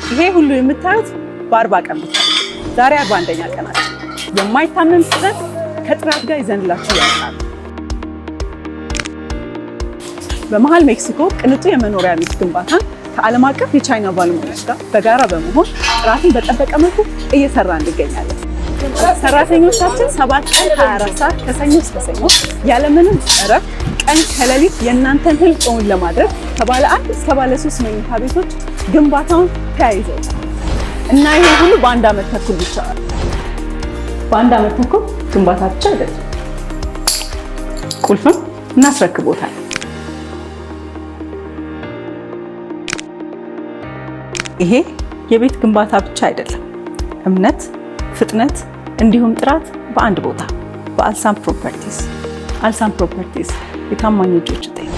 ይሄ ሁሉ የምታዩት በ40 ቀን ብቻ። ዛሬ 41ኛ ቀናችን። የማይታመን ፍጥነት ከጥራት ጋር ይዘንላችሁ ይመጣል። በመሃል ሜክሲኮ ቅንጡ የመኖሪያ ቤት ግንባታን ከዓለም አቀፍ የቻይና ባለሙያዎች ጋር በጋራ በመሆን ጥራትን በጠበቀ መልኩ እየሰራ እንገኛለን። ሰራተኞቻችን 7 ቀን 24 ሰዓት ከሰኞ እስከ ሰኞ ያለምንም እረፍት ቀን ከሌሊት የእናንተን ህልም እውን ለማድረግ ከባለ አንድ እስከ ባለ ሶስት መኝታ ቤቶች ግንባታውን ተያይዘውታል እና ይሄ ሁሉ በአንድ ዓመት ተኩል ብቻ። በአንድ ዓመት ተኩል ግንባታ ብቻ አይደለም፣ ቁልፍም እናስረክቦታል። ይሄ የቤት ግንባታ ብቻ አይደለም። እምነት፣ ፍጥነት እንዲሁም ጥራት በአንድ ቦታ በአልሳም ፕሮፐርቲስ። አልሳም ፕሮፐርቲስ፣ የታማኝ እጆች ውጤት።